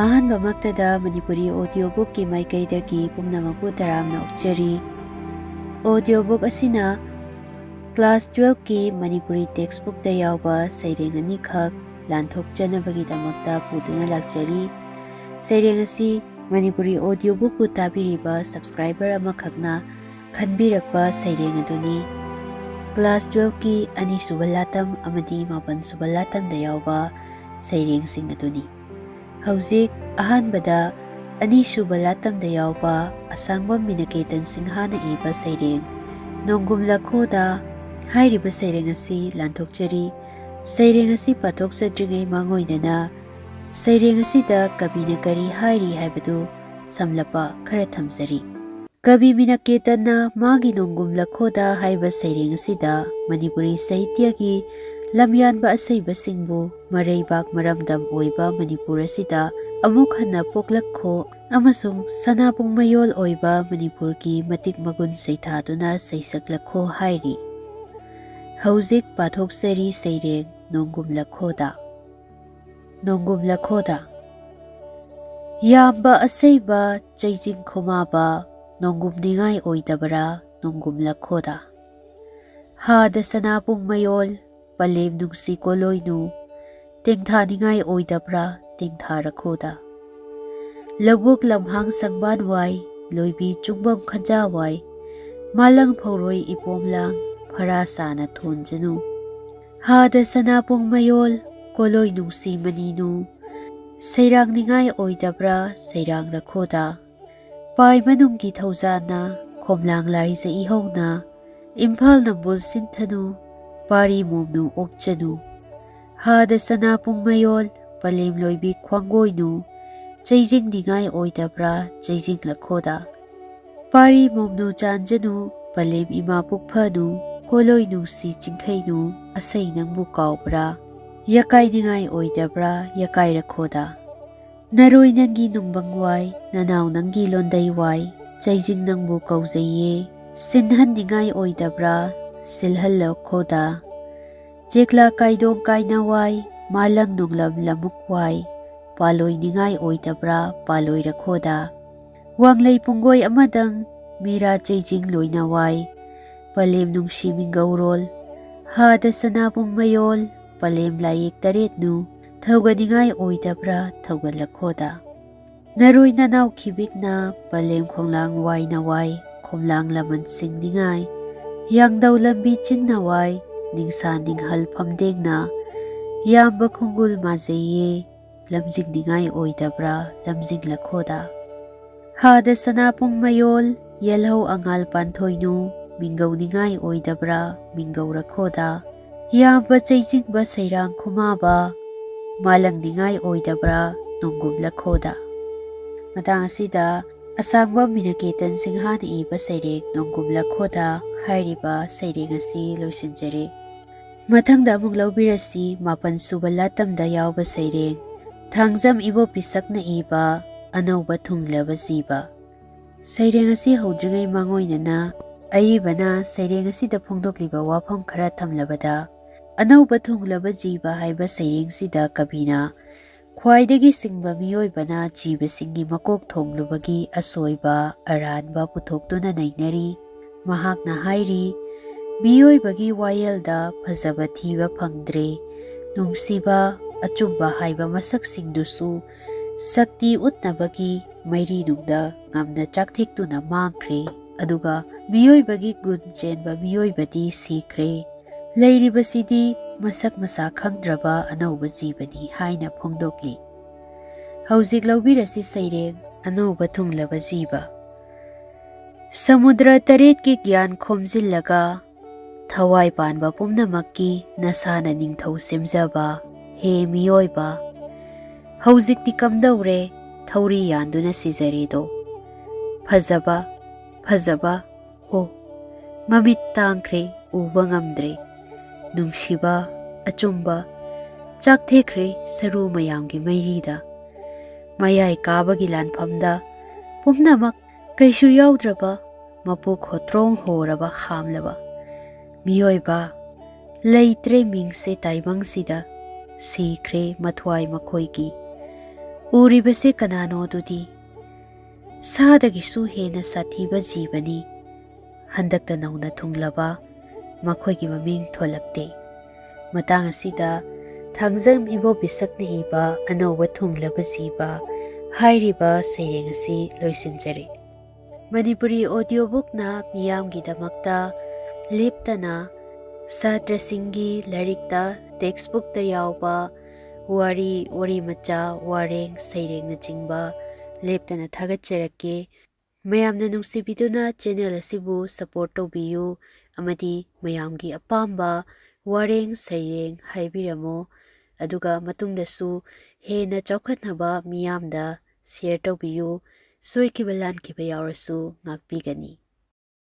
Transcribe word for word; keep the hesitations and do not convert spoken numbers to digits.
ꯑꯍꯥꯟꯕꯃꯛꯇꯗ ꯃꯅꯤꯄꯨꯔꯤ audiobookꯀꯤ ꯃꯥꯏꯀꯩꯗꯒꯤ ꯄꯨꯝꯅꯃꯛꯄꯨ ꯇꯔꯥꯝꯅ ꯑꯣꯛꯆꯔꯤ꯫ Audiobook ꯑꯁꯤꯅ class twelveꯀꯤ ꯃꯅꯤꯄꯨꯔꯤ textbookꯇ ꯌꯥꯎꯕ ꯁꯩꯔꯦꯡ ꯑꯅꯤꯈꯛ ꯂꯥꯟꯊꯣꯛꯆꯅꯕꯒꯤꯗꯃꯛꯇ ꯄꯨꯗꯨꯅ ꯂꯥꯛꯆꯔꯤ꯫ ꯁꯩꯔꯦꯡ ꯑꯁꯤ ꯃꯅꯤꯄꯨꯔꯤ audiobookꯄꯨ ꯇꯥꯕꯤꯔꯤꯕ subscriber ꯑꯃꯈꯛꯅ ꯈꯟꯕꯤꯔꯛꯄ ꯁꯩꯔꯦꯡ ꯑꯗꯨꯅꯤ꯫ Class twelveꯀꯤ ꯑꯅꯤꯁꯨꯕ ꯂꯥꯇꯝ ꯑꯃꯗꯤ ꯃꯥꯄꯟꯁꯨꯕ ꯂꯥꯇꯝꯗ ꯌꯥꯎꯕ ꯁꯩꯔꯦꯡꯁꯤꯡ ꯑꯗꯨꯅꯤ꯫ ꯍꯧꯖꯤꯛ ꯑꯍꯥꯟꯕꯗ ꯑꯅꯤꯁꯨꯕ ꯂꯥꯇꯝꯗ ꯌꯥꯎꯕ ꯑꯁꯥꯡꯕꯝ ꯃꯤꯅꯀꯦꯇꯟ ꯁꯤꯡꯍꯅ ꯏꯕ ꯁꯩꯔꯦꯡ ꯅꯣꯡꯒꯨꯝ ꯂꯈꯣꯗ ꯍꯥꯏꯔꯤꯕ ꯁꯩꯔꯦꯡ ꯑꯁꯤ ꯂꯥꯟꯊꯣꯛꯆꯔꯤ꯫ ꯁꯩꯔꯦꯡ ꯑꯁꯤ ꯄꯥꯊꯣꯛꯆꯗ꯭ꯔꯤꯉꯩ ꯃꯥꯡꯑꯣꯏꯅꯅ ꯁꯩꯔꯦꯡ ꯑꯁꯤꯗ ꯀꯕꯤꯅ ꯀꯔꯤ ꯍꯥꯏꯔꯤ ꯍꯥꯏꯕꯗꯨ ꯁꯝꯂꯞꯄ ꯈꯔ ꯊꯝꯖꯔꯤ꯫ ꯀꯕꯤ ꯃꯤꯅꯀꯦꯇꯟꯅ ꯃꯥꯒꯤ ꯅꯣꯡꯒꯨꯝ ꯂꯈꯣꯗ ꯍꯥꯏꯕ ꯁꯩꯔꯦꯡ ꯑꯁꯤꯗ ꯃꯅꯤꯄꯨꯔꯤ ꯁꯥꯍꯤꯇ꯭ꯌꯒꯤ ꯂꯝꯌꯥꯟꯕ ꯑꯁꯩꯕꯁꯤꯡꯕꯨ ꯃꯔꯩꯕꯥꯛ ꯃꯔꯝꯗꯝ ꯑꯣꯏꯕ ꯃꯅꯤꯄꯨꯔ ꯑꯁꯤꯗ ꯑꯃꯨꯛ ꯍꯟꯅ ꯄꯣꯛꯂꯛꯈꯣ ꯑꯃꯁꯨꯡ ꯁꯅꯥꯕꯨꯡ ꯃꯌꯣꯜ ꯑꯣꯏꯕ ꯃꯅꯤꯄꯨꯔꯒꯤ ꯃꯇꯤꯛ ꯃꯒꯨꯟ ꯁꯩꯊꯥꯗꯨꯅ ꯁꯩꯁꯛꯂꯛꯈꯣ ꯍꯥꯏꯔꯤ꯫ ꯍꯧꯖꯤꯛ ꯄꯥꯊꯣꯛꯆꯔꯤ ꯁꯩꯔꯦꯡ ꯅꯣꯡꯒꯨꯝ ꯂꯈꯣꯗ꯫ ꯅꯣꯡꯒꯨꯝ ꯂꯈꯣꯗ꯫ ꯌꯥꯝꯕ ꯑꯁꯩꯕ ꯆꯩꯖꯤꯡ ꯈꯣꯃꯥꯕ, ꯅꯣꯡꯒꯨꯝ ꯅꯤꯡꯉꯥꯏ ꯑꯣꯏꯗꯕ꯭ꯔꯥ ꯅꯣꯡꯒꯨꯝ ꯂꯈꯣꯗ? ꯍꯥꯗ ꯁꯅꯥꯕꯨꯡ ꯃꯌꯣꯜ, ꯄꯂꯦꯝ ꯅꯨꯡꯁꯤ ꯀꯣꯂꯣꯏꯅꯨ, ꯇꯦꯡꯊꯥꯅꯤꯡꯉꯥꯏ ꯑꯣꯏꯗꯕ꯭ꯔꯥ ꯇꯦꯡꯊꯥꯔꯈꯣꯗ? ꯂꯧꯕꯨꯛ ꯂꯝꯍꯥꯡ ꯁꯪꯕꯥꯟ ꯋꯥꯏ, ꯂꯣꯏꯕꯤ ꯆꯨꯡꯕꯝ ꯈꯟꯖꯥ ꯋꯥꯏ, ꯃꯥꯂꯪ ꯐꯧꯔꯣꯏ ꯏꯄꯣꯝ ꯂꯥꯡ, ꯐꯔꯥ ꯁꯥꯅ ꯊꯣꯟꯖꯅꯨ꯫ ꯍꯥꯗ ꯁꯅꯥꯕꯨꯡ ꯃꯌꯣꯜ, ꯀꯣꯂꯣꯏ ꯅꯨꯡꯁꯤ ꯃꯅꯤꯅꯨ, ꯁꯩꯔꯥꯡꯅꯤꯡꯉꯥꯏ ꯑꯣꯏꯗꯕ꯭ꯔꯥ ꯁꯩꯔꯥꯡꯔꯈꯣꯗ? ꯄꯥꯏ ꯃꯅꯨꯡꯒꯤ ꯊꯧꯖꯥꯟꯅ ꯈꯣꯝꯂꯥꯡ ꯂꯥꯏꯖ ꯏꯍꯧꯅ, ꯏꯝꯐꯥꯜ ꯅꯝꯕꯨꯜ ꯁꯤꯟꯊꯅꯨ, ꯄꯥꯔꯤ ꯃꯣꯝꯅꯨ ꯑꯣꯛꯆꯅꯨ꯫ ꯍꯥꯗ ꯁꯅꯥꯕꯨꯡ ꯃꯌꯣꯜ, ꯄꯂꯦꯝ ꯂꯣꯏꯕꯤ ꯈ꯭ꯋꯥꯡꯒꯣꯏꯅꯨ, ꯆꯩꯖꯤꯡꯅꯤꯡꯉꯥꯏ ꯑꯣꯏꯗꯕ꯭ꯔꯥ ꯆꯩꯖꯤꯡ ꯂꯈꯣꯗ? ꯄꯥꯔꯤ ꯃꯣꯝꯅꯨ ꯆꯥꯟꯖꯅꯨ, ꯄꯂꯦꯝ ꯏꯃꯥ ꯄꯨꯛꯐꯅꯨ, ꯀꯣꯂꯣꯏ ꯅꯨꯡꯁꯤ ꯆꯤꯡꯈꯩꯅꯨ, ꯑꯁꯩ ꯅꯪꯕꯨ ꯀꯥꯎꯕ꯭ꯔꯥ? ꯌꯀꯥꯏꯅꯤꯡꯉꯥꯏ ꯑꯣꯏꯗꯕ꯭ꯔꯥ ꯌꯀꯥꯏ ꯔꯈꯣꯗ? ꯅꯔꯣꯏ ꯅꯪꯒꯤ ꯅꯨꯡꯕꯪ ꯋꯥꯏ, ꯅꯅꯥꯎ ꯅꯪꯒꯤ ꯂꯣꯟꯗꯩ ꯋꯥꯏ, ꯆꯩꯖꯤꯡ ꯅꯪꯕꯨ ꯀꯧꯖꯩꯌꯦ, ꯁꯤꯟꯍꯟꯅꯤꯡꯉꯥꯏ ꯑꯣꯏꯗꯕ꯭ꯔꯥ ꯁꯤꯜꯍꯜꯂꯈꯣꯗ? ꯆꯦꯛꯂꯥ ꯀꯥꯏꯗꯣꯡ ꯀꯥꯏꯅ ꯋꯥꯏ, ꯃꯥꯂꯪ ꯅꯣꯡꯂꯝ ꯂꯃꯨꯛ ꯋꯥꯏ, ꯄꯥꯜꯂꯣꯏꯅꯤꯡꯉꯥꯏ ꯑꯣꯏꯗꯕ꯭ꯔꯥ ꯄꯥꯜꯂꯣꯏꯔꯈꯣꯗ꯫ ꯋꯥꯡꯂꯩ ꯄꯨꯡꯒꯣꯏ ꯑꯃꯗꯪ ꯃꯤꯔꯥ ꯆꯩꯖꯤꯡ ꯂꯣꯏꯅ ꯋꯥꯏ꯫ ꯄꯂꯦꯝ ꯅꯨꯡꯁꯤ ꯃꯤꯡꯒꯧꯔꯣꯜ ꯍꯥꯗ ꯁꯅꯥꯕꯨꯡ ꯃꯌꯣꯜ ꯄꯂꯦꯝ ꯂꯥꯏꯌꯦꯛ ꯇꯔꯦꯠꯅꯨ ꯊꯧꯒꯅꯤꯡꯉꯥꯏ ꯑꯣꯏꯗꯕ꯭ꯔꯥ ꯊꯧꯒꯠꯂꯈꯣꯗ꯫ ꯅꯔꯣꯏ ꯅꯅꯥꯎ ꯈꯤꯕꯤꯛꯅ ꯄꯂꯦꯝ ꯈꯣꯡꯂꯥꯡ ꯋꯥꯏꯅ ꯋꯥꯏ ꯈꯣꯝꯂꯥꯡ ꯂꯃꯟ ꯁꯤꯡꯅꯤꯡꯉꯥꯏ꯫ ꯌꯥꯡꯗꯧ ꯂꯝꯕꯤ ꯆꯤꯡꯅ ꯋꯥꯏ ꯅꯤꯡꯁꯥ ꯅꯤꯡꯍꯜ ꯐꯝꯗꯦꯡꯅ꯫ ꯌꯥꯝꯕ ꯈꯣꯡꯒꯨꯜ ꯃꯥꯖꯩꯌꯦ ꯂꯝꯖꯤꯡꯅꯤꯡꯉꯥꯏ ꯑꯣꯏꯗꯕ꯭ꯔꯥ ꯂꯝꯖꯤꯡꯂꯈꯣꯗ꯫ ꯍꯥꯗ ꯁꯅꯥꯄꯨꯡ ꯃꯌꯣꯜ ꯌꯦꯜꯍꯧ ꯑꯉꯥꯜ ꯄꯥꯟꯊꯣꯏꯅꯨ ꯃꯤꯡꯒꯧꯅꯤꯡꯉꯥꯏ ꯑꯣꯏꯗꯕ꯭ꯔꯥ ꯃꯤꯡꯒꯧꯔꯈꯣꯗ꯫ ꯌꯥꯝꯕ ꯆꯩꯖꯤꯡꯕ ꯁꯩꯔꯥꯡ ꯈꯨꯃꯥꯕ ꯃꯥꯂꯪꯅꯤꯡꯉꯥꯏ ꯑꯣꯏꯗꯕ꯭ꯔꯥ ꯅꯣꯡꯒꯨꯝꯂꯈꯣꯗ꯫ ꯃꯇꯥꯡ ꯑꯁꯤꯗ ꯑꯁꯥꯡꯕ ꯃꯤꯅꯀꯦꯇꯟ ꯁꯤꯡꯍꯥꯅ ꯏꯕ ꯁꯩꯔꯦꯡ ꯅꯣꯡꯒꯨꯝꯂꯈꯣꯗ ꯍꯥꯏꯔꯤꯕ ꯁꯩꯔꯦꯡ ꯑꯁꯤ ꯂꯣꯏꯁꯤꯟꯖꯔꯦ꯫ ꯃꯊꯪꯗ ꯑꯃꯨꯛ ꯂꯧꯕꯤꯔꯁꯤ ꯃꯥꯄꯟ ꯁꯨꯕ ꯂꯥꯇꯝꯗ ꯌꯥꯎꯕ ꯁꯩꯔꯦꯡ ꯊꯥꯡꯖꯝ ꯏꯕꯣꯕꯤ ꯁꯛꯅ ꯏꯕ ꯑꯅꯧꯕ ꯊꯨꯡꯂꯕ ꯖꯤꯕ꯫ ꯁꯩꯔꯦꯡ ꯑꯁꯤ ꯍꯧꯗ꯭ꯔꯤꯉꯩ ꯃꯥꯡꯑꯣꯏꯅꯅ ꯑꯏꯕꯅ ꯁꯩꯔꯦꯡ ꯑꯁꯤꯗ ꯐꯣꯡꯗꯣꯛꯂꯤꯕ ꯋꯥꯐꯝ ꯈꯔ ꯊꯝꯂꯕꯗ, ꯑꯅꯧꯕ ꯊꯨꯡꯂꯕ ꯖꯤꯕ ꯍꯥꯏꯕ ꯁꯩꯔꯦꯡꯁꯤꯗ ꯀꯕꯤꯅ ꯈ꯭ꯋꯥꯏꯗꯒꯤ ꯁꯤꯡꯕ ꯃꯤꯑꯣꯏꯕꯅ ꯖꯤꯕꯁꯤꯡꯒꯤ ꯃꯀꯣꯛ ꯊꯣꯡꯂꯨꯕꯒꯤ ꯑꯁꯣꯏꯕ ꯑꯔꯥꯟꯕ ꯄꯨꯊꯣꯛꯇꯨꯅ ꯅꯩꯅꯔꯤ꯫ ꯃꯍꯥꯛꯅ ꯍꯥꯏꯔꯤ, ꯃꯤꯑꯣꯏꯕꯒꯤ ꯋꯥꯌꯦꯜꯗ ꯐꯖꯕ ꯊꯤꯕ ꯐꯪꯗ꯭ꯔꯦ, ꯅꯨꯡꯁꯤꯕ, ꯑꯆꯨꯝꯕ ꯍꯥꯏꯕ ꯃꯁꯛꯁꯤꯡꯗꯨꯁꯨ ꯁꯛꯇꯤ ꯎꯠꯅꯕꯒꯤ ꯃꯩꯔꯤꯅꯨꯡꯗ ꯉꯝꯅ ꯆꯥꯛꯊꯦꯛꯇꯨꯅ ꯃꯥꯡꯈ꯭ꯔꯦ, ꯑꯗꯨꯒ ꯃꯤꯑꯣꯏꯕꯒꯤ ꯒꯨꯟ ꯆꯦꯟꯕ ꯃꯤꯑꯣꯏꯕꯗꯤ ꯁꯤꯈ꯭ꯔꯦ꯫ ꯂꯩꯔꯤꯕꯁꯤꯗꯤ ꯃꯁꯛ ꯃꯁꯥ ꯈꯪꯗ꯭ꯔꯕ ꯑꯅꯧꯕ ꯖꯤꯕꯅꯤ ꯍꯥꯏꯅ ꯐꯣꯡꯗꯣꯛꯂꯤ꯫ ꯍꯧꯖꯤꯛ ꯂꯧꯕꯤꯔꯁꯤ ꯁꯩꯔꯦꯡ ꯑꯅꯧꯕ ꯊꯨꯡꯂꯕ ꯖꯤꯕ꯫ ꯁꯃꯨꯗ꯭ꯔ ꯇꯔꯦꯠꯀꯤ ꯒ꯭ꯌꯥꯟ ꯈꯣꯝꯖꯤꯜꯂꯒ ꯊꯋꯥꯏ ꯄꯥꯟꯕ ꯄꯨꯝꯅꯃꯛꯀꯤ ꯅꯁꯥꯅ ꯅꯤꯡꯊꯧ ꯁꯦꯝꯖꯕ ꯍꯦ ꯃꯤꯑꯣꯏꯕ, ꯍꯧꯖꯤꯛꯇꯤ ꯀꯝꯗꯧꯔꯦ ꯊꯧꯔꯤ ꯌꯥꯟꯗꯨꯅ ꯁꯤꯖꯔꯦꯗꯣ꯫ ꯐꯖꯕ, ꯐꯖꯕ, ꯑꯣ, ꯃꯃꯤꯠ ꯇꯥꯡꯈ꯭ꯔꯦ, ꯎꯕ ꯉꯝꯗ꯭ꯔꯦ꯫ ꯅꯨꯡꯁꯤꯕ, ꯑꯆꯨꯝꯕ, ꯆꯥꯛꯊꯦꯛꯈ꯭ꯔꯦ ꯁꯔꯨ ꯃꯌꯥꯝꯒꯤ ꯃꯩꯔꯤꯗ꯫ ꯃꯌꯥꯏ ꯀꯥꯕꯒꯤ ꯂꯥꯟꯐꯝꯗ ꯄꯨꯝꯅꯃꯛ ꯀꯩꯁꯨ ꯌꯥꯎꯗ꯭ꯔꯕ ꯃꯄꯨ ꯈꯣꯇ꯭ꯔꯣꯡ ꯍꯣꯔꯕ ꯍꯥꯝꯂꯕ ꯃꯤꯑꯣꯏꯕ ꯂꯩꯇ꯭ꯔꯦ ꯃꯤꯡꯁꯦ ꯇꯥꯏꯕꯪꯁꯤꯗ꯫ ꯁꯤꯈ꯭ꯔꯦ ꯃꯊ꯭ꯋꯥꯏ ꯃꯈꯣꯏꯒꯤ꯫ ꯎꯔꯤꯕꯁꯦ ꯀꯅꯥꯅꯣ ꯑꯗꯨꯗꯤ? ꯁꯥꯗꯒꯤꯁꯨ ꯍꯦꯟꯅ ꯁꯥꯊꯤꯕ ꯖꯤꯕꯅꯤ꯫ ꯍꯟꯗꯛꯇ ꯅꯧꯅ ꯊꯨꯡꯂꯕ, ꯃꯈꯣꯏꯒꯤ ꯃꯃꯤꯡ ꯊꯣꯜꯂꯛꯇꯦ꯫ ꯃꯇꯥꯡ ꯑꯁꯤꯗ ꯊꯥꯡꯖꯝ ꯏꯕꯣꯕꯤꯁꯛꯅ ꯏꯕ ꯑꯅꯧꯕ ꯊꯨꯡꯂꯕ ꯖꯤꯕ ꯍꯥꯏꯔꯤꯕ ꯁꯩꯔꯦꯡ ꯑꯁꯤ ꯂꯣꯏꯁꯤꯟꯖꯔꯦ꯫ ꯃꯅꯤꯄꯨꯔꯤ ꯑꯣꯗꯤꯑꯣ ꯕꯨꯛꯅ ꯃꯤꯌꯥꯝꯒꯤꯗꯃꯛꯇ ꯂꯦꯞꯇꯅ ꯁꯥꯇ꯭ꯔꯁꯤꯡꯒꯤ ꯂꯥꯏꯔꯤꯛꯇ, ꯇꯦꯛꯁꯕꯨꯛꯇ ꯌꯥꯎꯕ ꯋꯥꯔꯤ, ꯋꯥꯔꯤ ꯃꯆꯥ, ꯋꯥꯔꯦꯡ, ꯁꯩꯔꯦꯡꯅꯆꯤꯡꯕ ꯂꯦꯞꯇꯅ ꯊꯥꯒꯠꯆꯔꯛꯀꯦ꯫ ꯃꯌꯥꯝꯅ ꯅꯨꯡꯁꯤꯕꯤꯗꯨꯅ ꯆꯦꯅꯦꯜ ꯑꯁꯤꯕꯨ ꯁꯄꯣꯔꯠ ꯇꯧꯕꯤꯌꯨ ꯑꯃꯗꯤ ꯃꯌꯥꯝꯒꯤ ꯑꯄꯥꯝꯕ ꯋꯥꯔꯦꯡ ꯁꯩꯔꯦꯡ ꯍꯥꯏꯕꯤꯔꯝꯃꯨ꯫ ꯑꯗꯨꯒ ꯃꯇꯨꯡꯗꯁꯨ ꯍꯦꯟꯅ ꯆꯥꯎꯈꯠꯅꯕ ꯃꯤꯌꯥꯝꯗ ꯁꯤꯌꯔ ꯇꯧꯕꯤꯌꯨ꯫ ꯁꯣꯏꯈꯤꯕ ꯂꯥꯟꯈꯤꯕ ꯌꯥꯎꯔꯁꯨ ꯉꯥꯛꯄꯤꯒꯅꯤ꯫